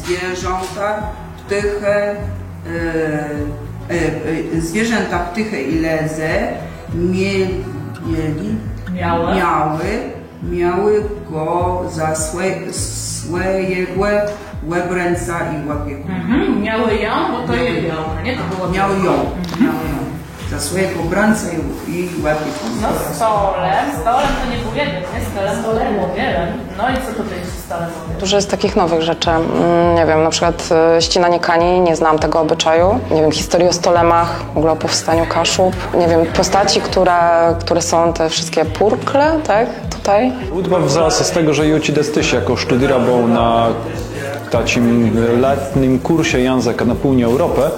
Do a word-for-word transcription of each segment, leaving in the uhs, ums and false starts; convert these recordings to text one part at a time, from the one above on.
Zwierzãta, ptôchë, e, e, e, zwierzãta, ptôchë i lëdze mieli, miałë, miałë, miałë gò za swòj-, swòjégò òbrãcã i òpiekùna. Mhm, miałë jã, bò to je białka, nié? To bëła białka. Miałë jã, miałë jã. Za swòjégò òbrãcã i, i òpiekùna. No, stolem, stolem to nie béł jeden, nié? Stolem to béł wiele. No i co tutaj z stolem? Dużo jest takich nowych rzeczy. Mm, nie wiem, na przykład, e, ścinanie kani, nie znałam tego obyczaju. Nie wiem, historii o stolemach, w ogóle o powstaniu Kaszub. Nie wiem, postaci, które, które są te wszystkie purkle, tak? Tutaj. Ùdba wzãła sã z tegò, że Jucide téż jakò sztudérowôł na taczim letnym kùrsie jãzëka na pôłniu Eùropë.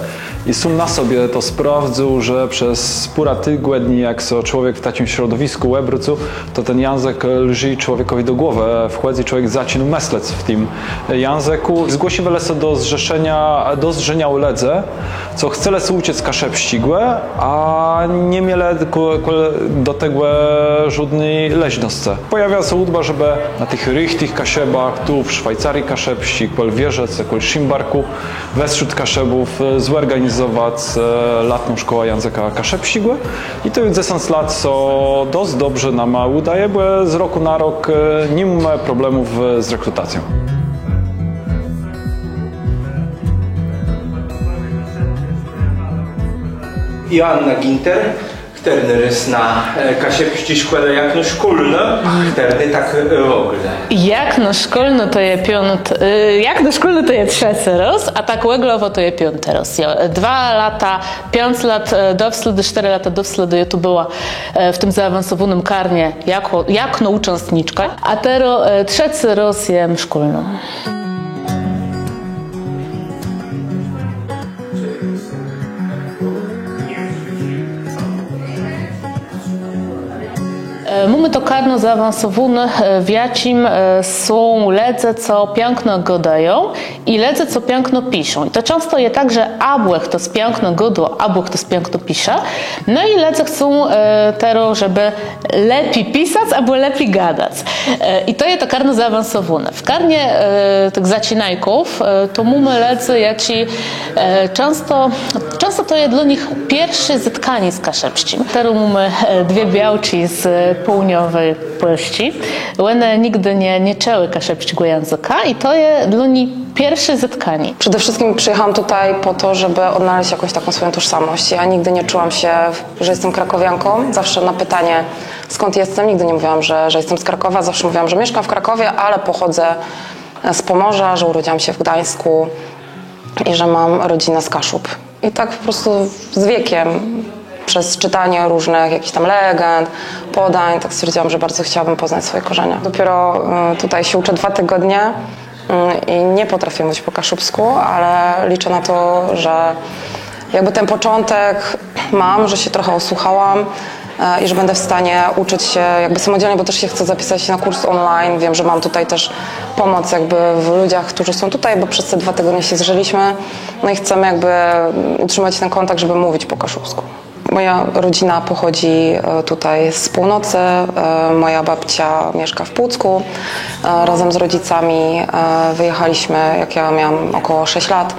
I sóm na sobie to sprawdzôł, że przez pôrã tëgòdni, jak sã człowiek w taczim środowiskù òbrócył, to ten jãzëk lżi człowiekòwi do głowë wchòdzy, człowiek zaczinô mëslec w tim jãzëkù. Zgłosiwelë sã do zrzeszeniô, do Zdrzeniô lëdze, co chcelë sã ùczëc kaszëbsczégò, a ni mielë kò-, kò-, do tegò żódny leżnoscë. Pòjawiła sã ùdba, żebë na tëch richtich Kaszëbach, tu w Szwajcarii kaszëbsczi, kòl Wieżëc, kòl Szimbarkù, westrzód Kaszëbów, e, zòrganizowac, e, latną szkòłã jãzëka kaszëbsczégò. I to ju dzesãc lat sã dosc dobrze nama ùdôwô, bò z rokù na rok, e, ni mómë problemów z rekrutacją. Joanna Ginter. Chtërny rôz na, e, kaszëbsczi szkòle jakno szkólnô, a chtërny tak, e, w ògóle? Jakno szkólnô to je piąt-, e, jakno szkólnô to je trzecy rôz, a tak òglowò to je piąti rôz. Jo, dwa lata, piãc lat, e, do wslôdë, sztërë lata do wslôdë jô tu bëła, e, w tim zaawansowónym karnie jakò, jakno ùczãstniczka, a terô, e, trzecy rôz jem szkólną. E, mómë to karno zaawansowóné, e, w jaczim, e, są lëdze, co piãkno gôdają i lëdze, co piãkno piszą. I to czãsto je tak, że abò chtos piãkno gôdô, abò chtos piãkno pisze. No i lëdze chcą, e, terô, żebë lepi pisac abò lepi gadac. E, i to je to karno zaawansowóné. W karnie, e, tëch zaczinajków, e, to mómë lëdzy, jaczi, e, czãsto, czãsto to je dlô nich pierszé zetkanié z kaszëbsczim. Terô mómë, e, dwie białczi z pôłniowi Pòlsczi. Òne nigdë nie, nie czëłë kaszëbsczégò jãzëka i to je dlô nich pierszé zetkanié. Przede wszystkim przyjechałam tutaj po to, żeby odnaleźć jakąś taką swoją tożsamość. Ja nigdy nie czułam się, że jestem krakowianką. Zawsze na pytanie, skąd jestem, nigdy nie mówiłam, że, że jestem z Krakowa. Zawsze mówiłam, że mieszkam w Krakowie, ale pochodzę z Pomorza, że urodziłam się w Gdańsku i że mam rodzinę z Kaszub. I tak po prostu z wiekiem, przez czytanie różnych jakichś tam legend, podań, tak stwierdziłam, że bardzo chciałabym poznać swoje korzenie. Dopiero, y, tutaj się uczę dwa tygodnie, y, i nie potrafię mówić po kaszubsku, ale liczę na to, że jakby ten początek mam, że się trochę osłuchałam, e, i że będę w stanie uczyć się jakby samodzielnie, bo też się chcę zapisać na kurs online. Wiem, że mam tutaj też pomoc jakby w ludziach, którzy są tutaj, bo przez te dwa tygodnie się zżyliśmy. No i chcemy jakby utrzymać ten kontakt, żeby mówić po kaszubsku. Moja rodzina pochodzi, e, tutaj z północy. E, moja babcia mieszka w Płucku. E, razem z rodzicami, e, wyjechaliśmy, jak ja miałam około sześć lat,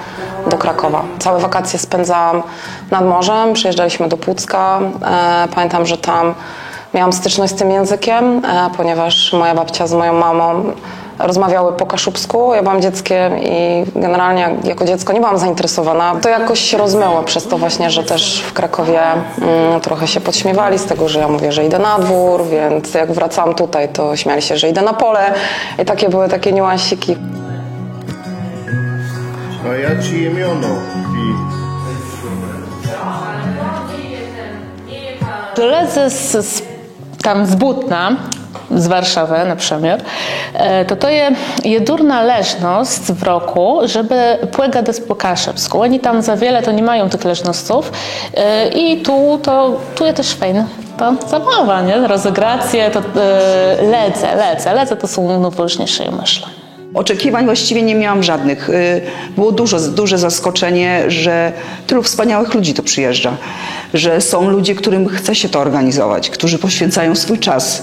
do Krakowa. Całe wakacje spędzałam nad morzem, przyjeżdżaliśmy do Płucka. E, pamiętam, że tam miałam styczność z tym językiem, e, ponieważ moja babcia z moją mamą rozmawiały po kaszubsku. Ja byłam dzieckiem i generalnie jako dziecko nie byłam zainteresowana. To jakoś się rozmyło przez to właśnie, że też w Krakowie, mm, trochę się podśmiewali z tego, że ja mówię, że idę na dwór, więc jak wracałam tutaj, to śmiali się, że idę na pole. I takie były takie niuansiki. A jaczé je miono? I Dlô lëdzy z, z, tam z Bùtna, z Warszawë na przëmiôr, e, to to je jedurna leżnosc w rokù, żebë pògadac pò kaszëbskù. Òni tam za wiele to ni mają tëch leżnosców, e, i tu to, tu je téż fejn. To zabôwa, nié? Rozegracje, to, e, lëdze, lëdze, lëdze to są nôwôżniészé, mëszlã. Oczekiwań właściwie nie miałam żadnych. Y, było dużo, duże zaskoczenie, że tylu wspaniałych ludzi tu przyjeżdża, że są ludzie, którym chce się to organizować, którzy poświęcają swój czas,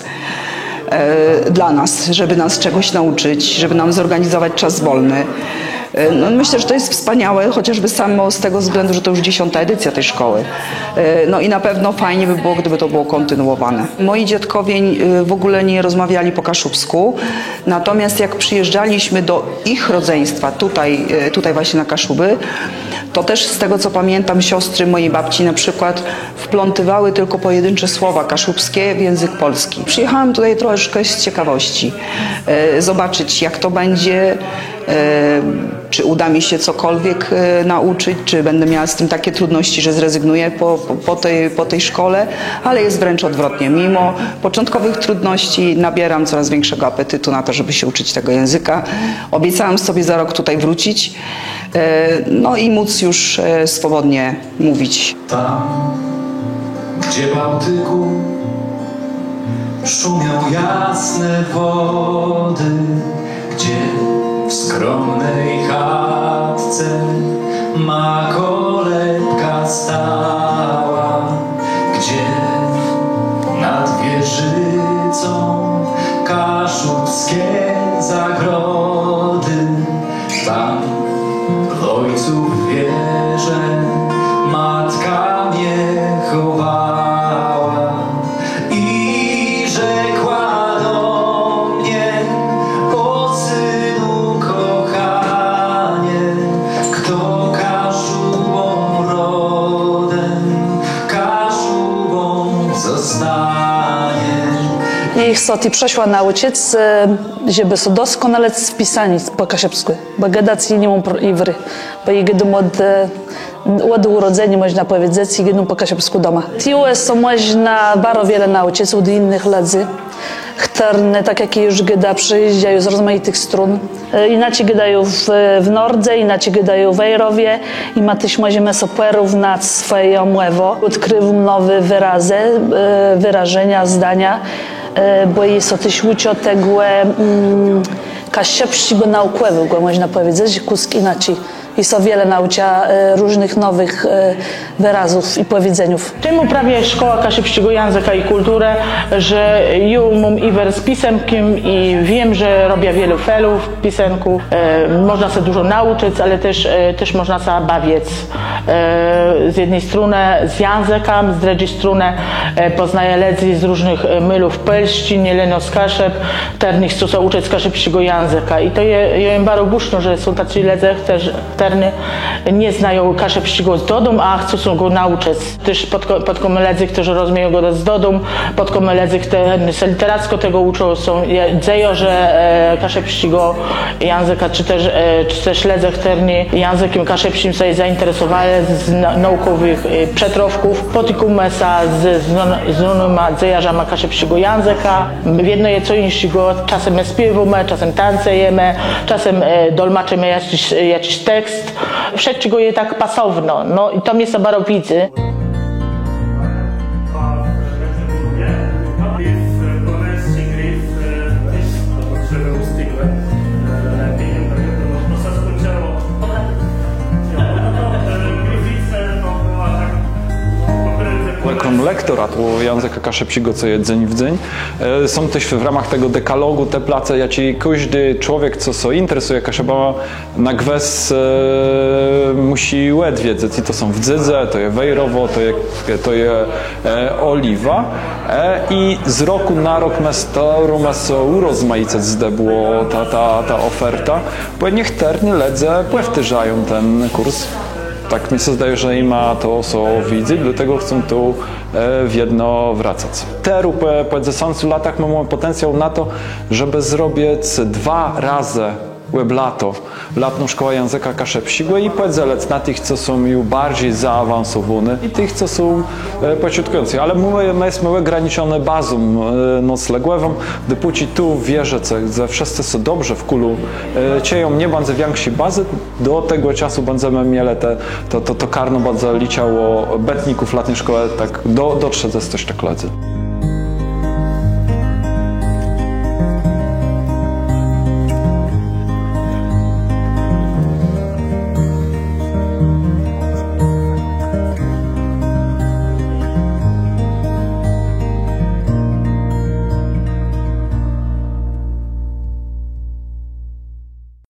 e, dla nas, żeby nas czegoś nauczyć, żeby nam zorganizować czas wolny. E, no, myślę, że to jest wspaniałe, chociażby samo z tego względu, że to już dziesiąta edycja tej szkoły. E, no i na pewno fajnie by było, gdyby to było kontynuowane. Moi dziadkowie, e, w ogóle nie rozmawiali po kaszubsku, natomiast jak przyjeżdżaliśmy do ich rodzeństwa, tutaj, e, tutaj właśnie na Kaszuby, to też z tego, co pamiętam, siostry mojej babci na przykład wplątywały tylko pojedyncze słowa kaszubskie w język polski. Przyjechałam tutaj troszeczkę z ciekawości, e, zobaczyć, jak to będzie, e, czy uda mi się cokolwiek, e, nauczyć, czy będę miała z tym takie trudności, że zrezygnuję po, po, po tej, po tej szkole, ale jest wręcz odwrotnie. Mimo początkowych trudności nabieram coraz większego apetytu na to, żeby się uczyć tego języka. Obiecałam sobie za rok tutaj wrócić, e, no i móc już, e, swobodnie mówić. Tam, gdzie Bałtyku szumią jasne wody, gdzie w skromnej chatce ma kolebka stała, gdzie nad wieżycą kaszubskie zagrody. Tam, w ojców wierze, matka mnie chowała i rzekła do mnie: „O synu kochanie, kto Kaszubą rodem, Kaszubą zostanie”. Jô sã tu przëszła naùczëc, e, żebë sã doskonalëc w pisanim pò kaszëbskù, bò gadac jô ni móm pro-, jiwrë, bò jô gôdóm òd, e, òd ùrodzeniô, mòżna pòwiedzec, jô gôdóm pò kaszëbskù doma. Tu sã mòżna baro wiele naùczëc òd jinëch lëdzy, chtërny, tak jak jô ju gôda, przëjéżdżają z rozmajitëch strón. E, jinaczi gôdają w, w Nordze, jinaczi gôdają w Wejrowie. I ma téż mòżemë so pòrównac swòjã mòwã. Òdkrëwóm nowé wërazë, e, wërażenia, zdania, e, bò jô sã téż ùczã tegò, mm, kaszëbsczégò naùkòwégò, mòżna pòwiedzec, że kùsk jinaczi. I sã wiele naùczã, e, różnëch nowëch, e, wërazów i pòwiedzeniów. Czemù prawie Szkoła Kaszëbsczégò Jãzëka i Kùlturë? Że jô móm jiwer z pisënkã i wiém, że robiã wiele felów w pisënkù. E, mòżna sã dużo naùczëc, ale téż, e, téż mòżna sã bawic. E, z jedny stronë z jãzëkã, z drëdżi stronë, e, pòznajã lëdzy z różnëch, e, môlów Pòlsczi, nié leno z Kaszëb, chtërny chcą sã ùczëc kaszëbsczégò jãzëka. I to je, jô jem baro bùsznô, że są taczi lëdze, chtërny, chtërny nie znają kaszëbsczégò z dodomù, a chcą sã gò naùczëc. Téż pòtkô-, pòtkómë lëdzy, chtërny rozmieją gadac z dodomù, pòtkómë lëdzy, chtërny sã lëterackò tegò ùczą, są, je, dzejôrze, e, kaszëbsczégò jãzëka, czë téż, e, czë téż lëdze, chtërny jãzëkã kaszëbsczim sã zainteresowelë z na-, naùkòwëch, e, przëtrôfków. Pòtikómë sã z, z znón-, znónyma dzejarzama kaszëbsczégò jãzëka. Wiedno je co jinszégò, czasã më spiéwómë, czasã tańcëjemë, czasã, e, dolmaczëmë jaczis, jaczis tekst. Wszëtkò je tak pasowno, no i to mie sã baro widzy. Òkróm lektorat ò jãzëkù kaszëbsczégò, co je dzéń w dzéń, e, są téż w ramach tegò dekalogù te place, jaczé kòżdi człowiek, co sã interesëje Kaszëbama, na gwës, e, mùszi òdwiedzëc. I to są Wdzydzë, to je Wejrowò, to je, to je, e, Òliwa. E, i z rokù na rok më starómë sã ùrozmajicëc, żebë bëła ta, ta, ta òferta, bò niechtërny lëdze pòwtôrzają ten kùrs. Tak mie sã zdôwô, że jima to sã widzy, dlôtegò chcą tu, e, wiedno wracac. Terô pò, pò dzesãcu latach më mómë pòtencjał na to, żebë zrobic dwa razë òb lato Latną Szkołã Jãzëka Kaszëbsczégò i pòdzelëc na tëch, co są ju barżi zaawansowóny, i tëch, co są, e, pòczątkùjący. Ale më, më jesmë ògrańczony bazą, e, noclegòwą. Dopóczi tu w Wieżëcë, dze wszëscë sã dobrze w kùlu, e, czëją, nie bãdze wikszi bazë, do tegò czasu bãdzemë mielë te, to, to, to karno bãdze liczało bëtników Latny Szkòłë tak do, do trzëdzescë sztëk lëdzy.